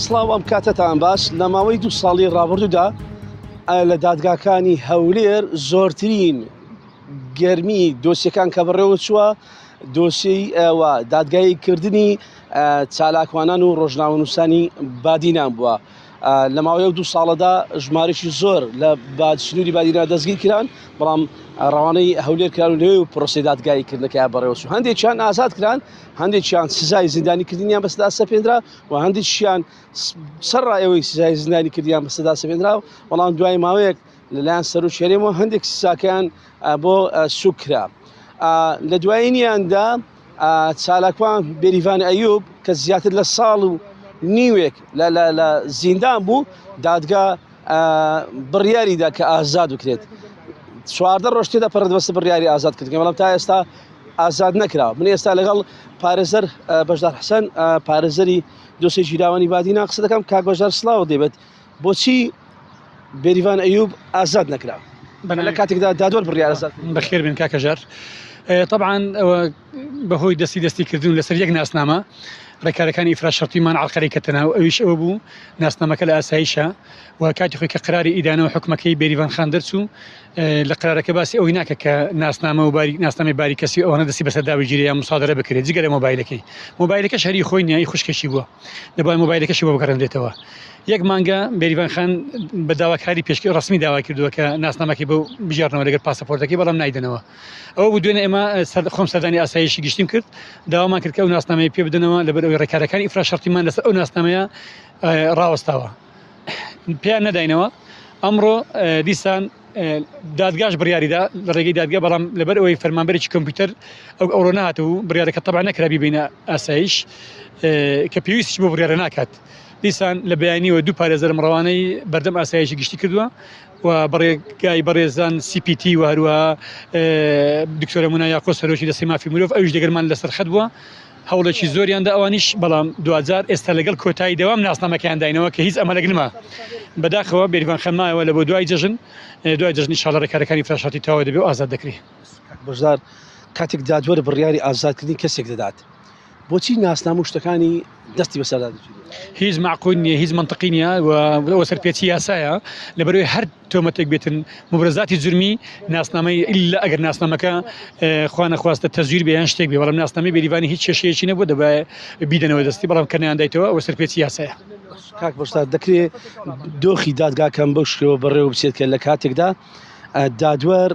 سڵاو ئەم کاتەتان باش لە ماوەی دو ساڵی ڕابردوودا لە دادگاکانی هەولێر زۆرترین گەرمی دۆسیەکان کە بەڕێوە چووە دۆسیەی و دادگایی کردنی چالاکوانان و ڕۆژنامەنووسانی بادینان بووە. لە ماوەی ئەو دوو ساڵەدا ژمارێکی زۆر لە سنووری بادینا دەستگیر کران بەڵام ڕەوانەی هەولێر کران و لەوێ و پرۆسی دادگایی کردنەکەیان بەڕێوەچوو هەندێکیان ئازاد کران هەندێکیان سزای زیندانی کردنیان بەسەدا سەپێنرا و هەندێکیان سەرڕای ئەوەی سزای زیندانی کردیان بەسەدا سەپێنرا بەڵام دوای ماوەیەک لەلایەن سەرۆکی هەرێمەوە هەندێک سزاکەیان بۆ سوک کرا لە دوایینیاندا چالاکوان بێریڤان ئەیوب کە زیاتر لە ساڵ و نیوێک لە زیندان بوو دادگا بڕیاریدا کە ئازاد بکرێت 14 ڕۆژ تێدەپەڕێت بەس بڕیاری ئازاد کردن بەڵام تا ئێستا ئازاد نەکرا من ئێستا لەگەڵ پارێزەر بەشدار حسەن پارێزەری دۆسێ ژیراوانی بادینا قسە دەکەم کاک بەشدار سڵاو دەبێت بۆچی بێریڤان ئەیوب ئازاد نەکرا لە کاتێکدا دادوەر بڕیار ئازاد بەخێر بن کاکە ژار طبعا بەهۆی دەستی دەستی کردن لەسەر یەک ناسنامە ڕێکارەکانی ئیفراج شەرتیمان عەرقەلەی کەتە ناو ئەویش ئەوە بوو ناسنامەکە لە ئاسایشە و کاتی خۆی کە قراری ئیدانە و حکومەکەی بێریڤان خان دەرچوو لە قرارەکە باسی ئەوەی ناکە کە ناسنامە و باری ناسنامەی باری کەسی ئەوانە دەستی بەسەردا بگیرێ یا مسادرە بکرێت جگە لە مۆبایلەکەی مۆبایلەکەش هەری خۆی نییە ئی خوشکێکی بووە دەبوایە مۆبایلەکەشی بۆ بگەڕێنرێتەوە. یەک مانگە بێریڤان خان بە داواکاری پێشکەی ڕەسمی داوای کردووە کە ناسنامەکەی بۆ بگێڕنەوە لەگەر پاسەپۆرتەکەی بەڵام نایدەنەوە. ئەوە بوو دوێنێ ئێمە خۆم سەردانی ئاسایشی گشتیم کرد داوامان کرد کە ئەو ناسنامەی پێ بدەنەوە لەبەر ئەوەی ڕێکارەکانی ئیفراج شەرتیمان لەسەر ئەو ناسنامەیە ڕاوەستاوە. پێیان نەداینەوە. ئەمڕۆ دیسان دادگاش بڕیاریدا لە ڕێگەی دادگا بەڵام لەبەر ئەوەی فەرمانبەرێکی کۆمپیوتەر ئەو ئەوڕۆ نهاتەوە بڕیارەکە تەبع نەکرا بیبینە ئاسایش کە پێویستیش بۆ بڕیارە ناکات دیسان لە بەیانیەوە دوو پارێزەرم ڕەوانەی بەردەم ئاسایشی گشتی کردووە و بەڕێگای بەڕێزان CPT و هەروەها دکتۆرە مونا یاقۆ سەرۆکی دەستەی مافی مرۆڤ ئەویش لەگەرمان لەسەر خەت بووە هەوڵێکی زۆریان دا ئەوانیش، بەڵام دواجار ئێستا لەگەڵ کۆتایی دەوام ناسنامەکەیان داینەوە کە هیچ ئەمەلێک نما. بەداخەوە بێریڤان خان مایەوە لە بۆ دوای جەژن، دوای جەژن ئیشاڵا ڕێکارەکانی فراشاتی تەواو دەبێ و ئازاد دەکرێ. کاک بەشدار کاتێک دادوەر بڕیاری ئازادکردنی کەسێک دەدات بۆچی ناسنامە و شتەکانی دەستی بەسەردا دەگیرێت؟ هیچ مەعقول نییە، هیچ مەنتقی نییە و ئەوە سەرپێچی یاسایە، لەبەرئەوەی هەر تۆمەتێک بێتن مبرزاتی جرمی ناسنامەی ئیلا ئەگەر ناسنامەکە خوا نەخواستە تەزویر بێ یان شتێک بێ بەڵام ناسنامەی بێریڤانی هیچ کێشەیەکی نەبوو دەبایە بیدەنەوە دەستی بەڵام کە نەیاندایتەوە ئەوە سەرپێچی یاسایە. کاک بەشدار دەکرێ دۆخی دادگاکەم بەو شێوە بەڕێوە بچێت کە لە کاتێکدا دادوەر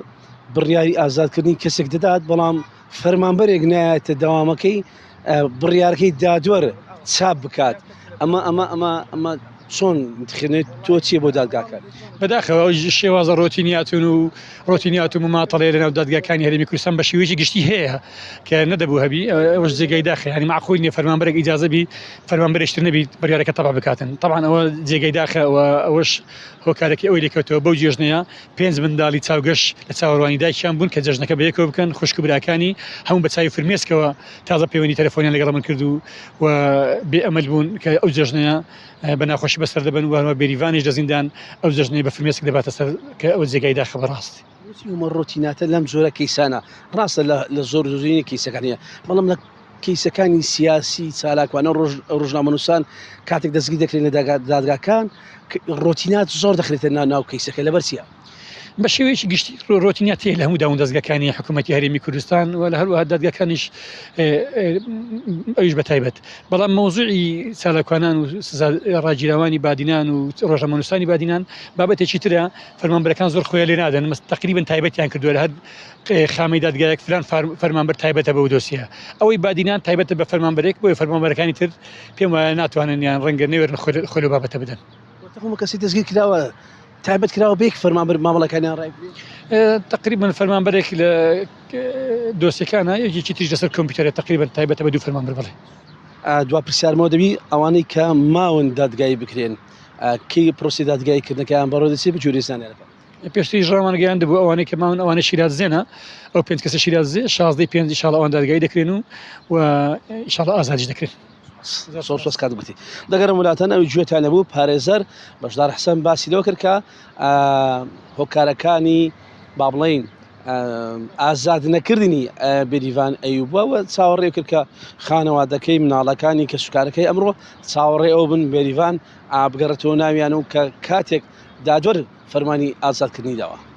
بڕیاری ئازادکردنی کەسێک دەدات بەڵام فەرمانبەرێک نایەتە دەوامەکەی بڕیارەکەی دادوەر چاپ بکات ئەمە ئەمە ئەمە ئەمە چۆن خوێنێت تۆ چیە بۆ دادگاکە؟ بەداخەوە ئەو شێوازە ڕۆتینیاتون و ڕۆتینیات و مماتەڵەیە لەناو دادگاکانی هەرێمی کوردستان بە شێوەیەکی گشتی هەیە کە نەدەبوو هەبی ئەوەش جێگای داخە یانی مەعقول نییە فەرمانبەرێک ئیجازە بی فەرمانبەرێکی تر نەبی بڕیارەکە تەبع بکاتن تەبعەن ئەوە جێگای داخە و ئەوەش هۆکارەکەی ئەوەی لێکەوتەوە بەو جێژنەیە پێنج منداڵی چاوگەش لە چاوەڕوانی دایکیان بوون کە جەژنەکە بەیەکەوە بکەن، خوشک و براکانی هەموو بە چاوی فرمێسکەوە تازە پەیوەندی تەلەفۆنیان لەگەڵ من کرد و و بێ ئەمەل بوون کە ئەو جەژنەیە بە ناخۆشی بەسەر دەبەن و هەروەها بێریڤانیش لە زیندان ئەو جەژنەی بە فرمێسک دەباتە سەر کە ئەوە جێگای داخە بەڕاست. بۆچی ئەمە ڕۆتیناتە لەم جۆرە کەیسانە ڕاستە لە زۆر زۆرینەی کەیسەکان هەیە بەڵام لە کەیسەکانی سیاسی چالاکوانە ڕۆژنامەنووسان کاتێک دەستگیر دەکرێن لە دادگاکان ڕۆتینات زۆر دەخرێتە ناو کەیسەکە لەبەر چیە؟ بە شێوەیەکی گشتی ڕۆتینات هەیە لە هەموو دامودەزگاکانی حکوومەتی هەرێمی کوردستان و لە هەروەها دادگاکانیش ئەویش بە تایبەت بەڵام مەوزوعی چالاکوانان و ڕاگیراوانی بادینان و ڕۆژنامەنووسانی بادینان بابەتێکی ترە فەرمانبەرەکان زۆر خۆیان لێ نادەن تقریبا تایبەتیان کردووە لە هەر خامەی دادگایەک فلان فەرمانبەر تایبەتە بەو دۆسیە ئەوەی بادینان تایبەتە بە فەرمانبەرێک بۆیە فەرمانبەرەکانی تر پێم وایە ناتوانن یان ڕەنگە نەوێرن خۆی لەو بابەتە بدەن. تەخۆ کەسی دەستگیر کراوە تایبەت کراوە بە یەک فەرمانبەر مامەڵەکانیان ڕای تقریبا فەرمانبەرێک لە دۆسیەکانە یەکێکی تریش لەسەر کۆمپیوتەرە تقریبا تایبەتە بە دوو فەرمانبەر بڵێ. دوا پرسیارمەوە دەبی ئەوانەی کە ماون دادگایی بکرێن کەی پرۆسی دادگایی کردنەکەیان بەڕێوە دەچێت بەگوێرەی زانیارەکان؟ پێشتریش ڕامانگەیاندبوو ئەوانەی کە ماون ئەوانە شیرازێنە ئەو پێنج کەسە شیرازێ 16 پێنج ئیشاڵ ئەوان دادگایی دەکرێن و و ئیشاڵ ئازادیش دەکرێن. زۆر سپاس کاک گوتی دەگەرم وڵاتان ئەوی گوێتان لەبوو پارێزەر بەشدار حسەن باسی لەوە کرد کە هۆکارەکانی با بڵین ئازاد نەکردنی بێریڤان ئەیوبووە و چاوەڕێ کرد کە خانەوادەکەی مناڵەکانی کە سوکارەکەی ئەمڕۆ چاوەڕێ ئەو بن بێریڤان بگەڕێتەوە ناویان و کە کاتێک دادوەر فەرمانی ئازادکردنی داوە.